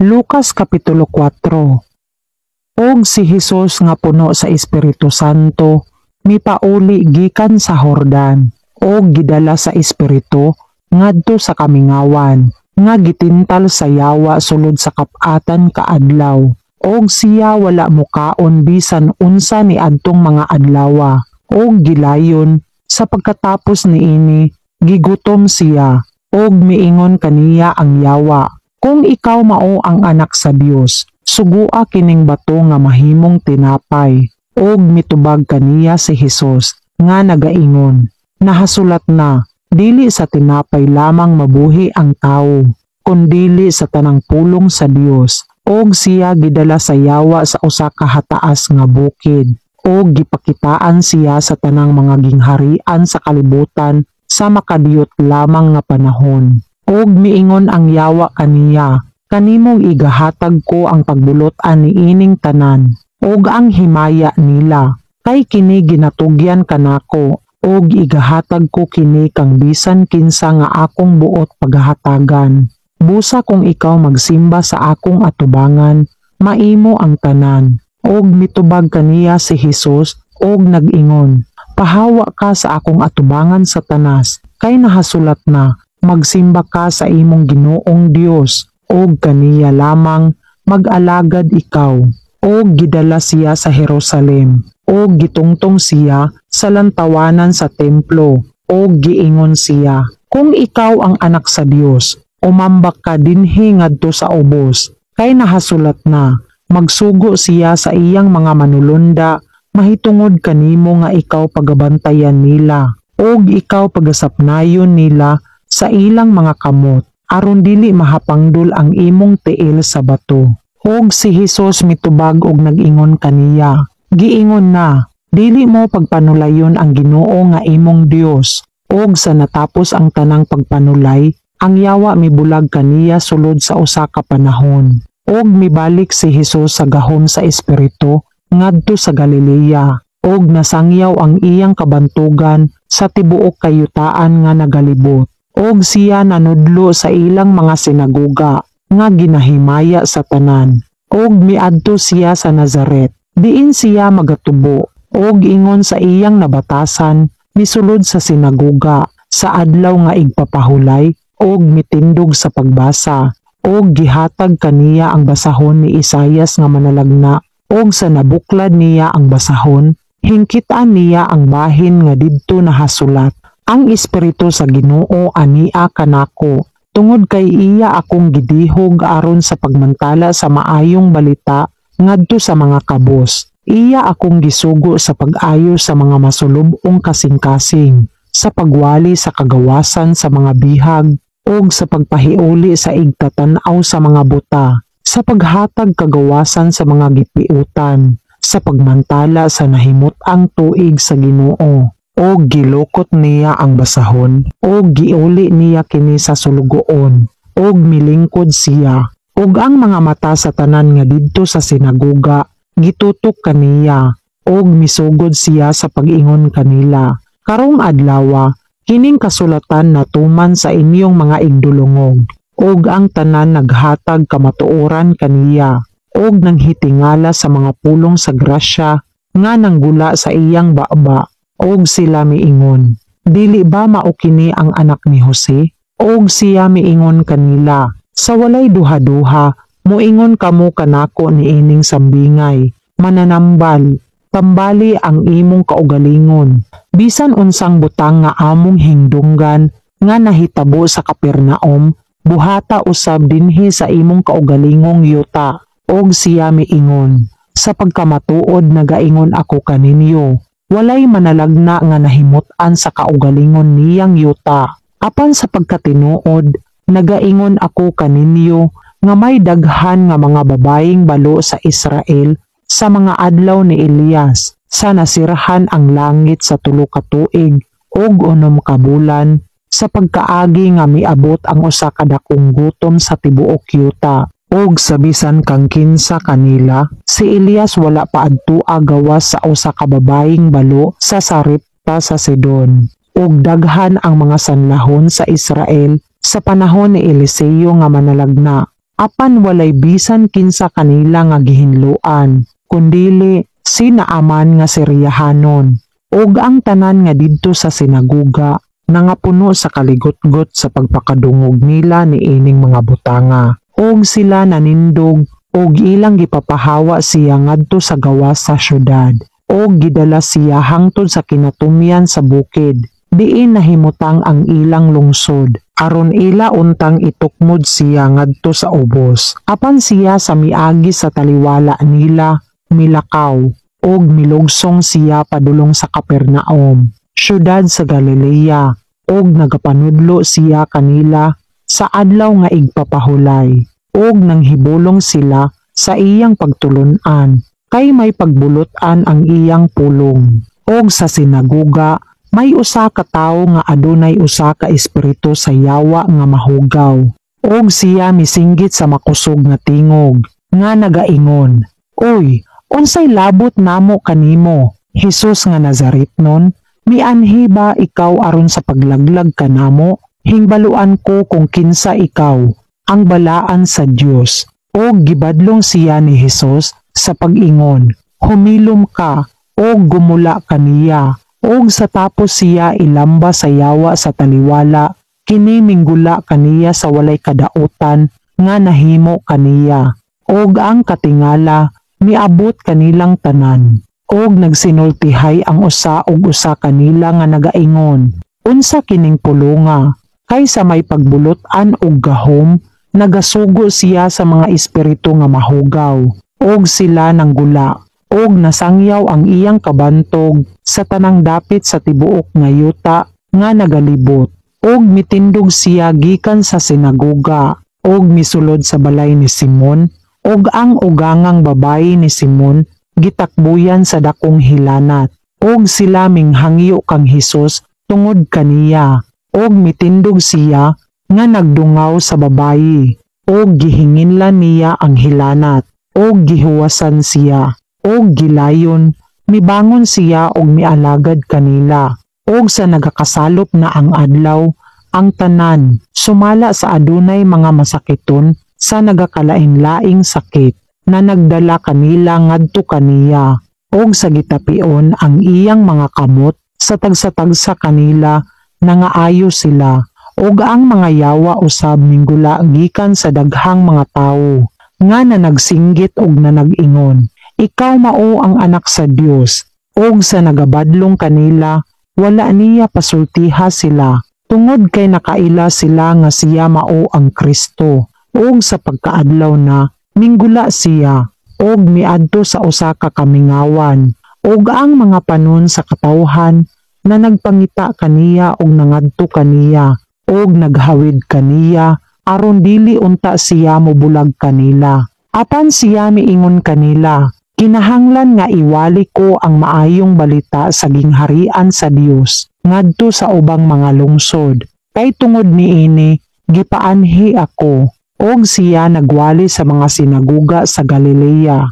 Lucas Kapitulo 4. Og si Hesus nga puno sa Espiritu Santo mipauli gikan sa Hordan og gidala sa Espiritu ngadto sa kamingawan nga gitintal sa yawa sulod sa kap-atan ka adlaw, og siya wala mukaon bisan unsa niadtong mga adlawa, og gilayon sa pagkatapos niini gigutom siya. Og miingon kaniya ang yawa, "Kung ikaw mao ang Anak sa Dios, sugua kining bato nga mahimong tinapay." Og mitubag kaniya si Hesus nga nagaingon, "Nahasulat na, dili sa tinapay lamang mabuhi ang tawo, kundili sa tanang pulong sa Dios." Og siya gidala sa yawa sa usa ka hataas nga bukid, og gipakitaan siya sa tanang mga gingharian sa kalibutan sa makadiyot lamang nga panahon. Og miingon ang yawa kaniya, "Kanimo igahatag ko ang pagbulot-an niining tanan ug ang himaya nila, kay kini ginatugyan kanako ug igahatag ko kini kang bisan kinsa nga akong buot pagahatagan. Busa kung ikaw magsimba sa akong atubangan, maimo ang tanan." Og mitubag kaniya si Hesus og nag-ingon, "Pahawa ka sa akong atubangan, Satanas, kay nahasulat na, magsimba ka sa imong Ginoong Dios ug kaniya lamang mag-alagad ikaw." Og gidala siya sa Jerusalem ug gitungtong siya sa lantawanan sa templo, ug giingon siya, "Kung ikaw ang Anak sa Dios, umambak ka dinhi ngadto sa ubos, kay nahasulat na, magsugo siya sa iyang mga manulunda mahitungod kanimo nga ikaw pagabantayan nila, ug ikaw pagasapnayon nila sa ilang mga kamot aron dili mahapangdol ang imong tiil sa bato." Og si Hesus mitubag og nag-ingon kaniya, "Giingon na, dili mo pagpanulayon ang Ginoo nga imong Dios." Og sa natapos ang tanang pagpanulay, ang yawa mibulag kaniya sulod sa usa ka panahon. Og mibalik si Hesus sa gahom sa Espiritu ngadto sa Galilea, og nasangyaw ang iyang kabantugan sa tibuok kayutaan nga nagalibot. Og siya nanudlo sa ilang mga sinagoga nga ginahimaya sa tanan. Og miadto siya sa Nazaret, diin siya magatubo, og ingon sa iyang nabatasan, misulod sa sinagoga sa Adlaw nga Igpapahulay og mitindog sa pagbasa. Og gihatag kaniya ang basahon ni Isayas nga manalagna, og sa nabuklad niya ang basahon, hingkitan niya ang bahin nga didto nahasulat, "Ang Espiritu sa Ginoo ania kanako, tungod kay iya akong gidihog aron sa pagmantala sa maayong balita ngadto sa mga kabos. Iya akong gisugo sa pag-ayo sa mga masulub-ong kasing-kasing, sa pagwali sa kagawasan sa mga bihag, ug sa pagpahiuli sa igtatan-aw sa mga buta, sa paghatag kagawasan sa mga gipiutan, sa pagmantala sa nahimut-ang tuig sa Ginoo." Og gilukot niya ang basahon ug giuli niya kini sa sulugoon ug milingkod siya. Ug ang mga mata sa tanan nga didto sa sinagoga gitutok kaniya, ug misugod siya sa pag-ingon kanila, "Karong adlawa kining kasulatan natuman sa inyong mga igdulungog." Ug ang tanan naghatag kamatuoran kaniya ug nanghitingala sa mga pulong sa grasya nga nanggula sa iyang baba, ug sila miingon, "Dili ba mao kini ang anak ni Jose?" Og siya miingon kanila, "Sa walay duha-duha, moingon kamo kanako niining sambingay, 'Mananambal, tambali ang imong kaugalingon.' Bisan unsang butang nga among hingdunggan nga nahitabo sa Capernaum, buhata usab dinhi sa imong kaugalingong yuta." Og siya miingon, "Sa pagkamatuod nagaingon ako kaninyo, walay manalagna nga nahimut-an sa kaugalingon niyang yuta. Apan sa pagkatinuod, nagaingon ako kaninyo nga may daghan nga mga babayeng balo sa Israel sa mga adlaw ni Elias, sa nasirhan ang langit sa 3 ka tuig ug 6 ka bulan, sa pagkaagi nga miabot ang usa ka dakong gutom sa tibuok yuta. Og sa bisan kang kinsa kanila, si Elias wala pa adtua gawas sa usa ka babayeng balo sa Sarepta sa Sidon. Ug daghan ang mga sanlahon sa Israel sa panahon ni Eliseo nga manalagna. Apan walay bisan kinsa kanila nga gihinloan, kundili si Naaman nga Siryahanon. Ug ang tanan nga didto sa sinaguga nangapuno sa kaligutgot sa pagpakadungog nila niining mga butanga. Og sila nanindog og ilang gipapahawa siya ngadto sa gawas sa syudad. Og gidala siya hangtod sa kinatumyan sa bukid. Diin nahimutang ang ilang lungsod aron ila untang itukmod siya ngadto sa ubos. Apan siya sa miagi sa taliwala nila milakaw og milugsong siya padulong sa Capernaum, syudad sa Galilea, og nagapanudlo siya kanila sa Adlaw nga Igpapahulay. Og nanghibulong sila sa iyang pagtulun-an kay may pagbulot-an ang iyang pulong. Og sa sinaguga may usa ka tawo nga adunay usa ka espiritu sa yawa nga mahugaw. Og siya misinggit sa makusog nga tingog nga nagaingon, "Uy, unsay labot namo kanimo, Hesus nga Nazaretnon? Mianhi ba ikaw aron sa paglaglag kanamo? Hingbaluan ko kung kinsa ikaw, ang Balaan sa Dios." Og gibadlong siya ni Hesus sa pag-ingon, "Humilom ka og gumula kaniya." Og sa tapos siya ilamba sa yawa sa taliwala, kini minggula kaniya sa walay kadautan nga nahimo kaniya. Og ang katingala miabot kanilang tanan. Og nagsinultihay ang usa og usa kanila nga nagaingon, "Unsa kining pulonga? Kay sa may pagbulot-an og gahom, nagasugo siya sa mga espiritu nga mahugaw, og sila nanggula." Og nasangyaw ang iyang kabantog sa tanang dapit sa tibuok nga yuta nga nagalibot. Og mitindog siya gikan sa sinagoga og misulod sa balay ni Simon, og ang ugangang babayi ni Simon gitakbuyan sa dakong hilanat. Og sila minghangyo kang Hesus tungod kaniya. Og mitindog siya nga nagdungaw sa babayi, og gihinginlan niya ang hilanat, og gihuwasan siya, og gilayon mibangon siya og mialagad kanila. Og sa nagakasalop na ang adlaw, ang tanan sumala sa adunay mga masakiton sa nagakalain-laing sakit na nagdala kanila ngadto kaniya, og sa gitapion ang iyang mga kamot sa tagsa-tagsa kanila, nangaayo sila. Og ang mga yawa usab minggula gikan sa daghang mga tawo nga nanagsinggit og nanag-ingon, "Ikaw mao ang Anak sa Dios." Og sa nagabadlong kanila, wala niya pasultiha sila tungod kay nakaila sila nga siya mao ang Kristo. Og sa pagkaadlaw na, minggula siya og miadto sa usa ka kamingawan, ug ang mga panon sa katawhan na nagpangita kaniya og nangadto kaniya og naghawid kaniya aron dili unta siya mobulag kanila. Apan siya miingon kanila, "Kinahanglan nga iwali ko ang Maayong Balita sa gingharian sa Dios ngadto sa ubang mga lungsod kay tungod niini gipaanhi ako." Og siya nagwali sa mga sinaguga sa Galilea.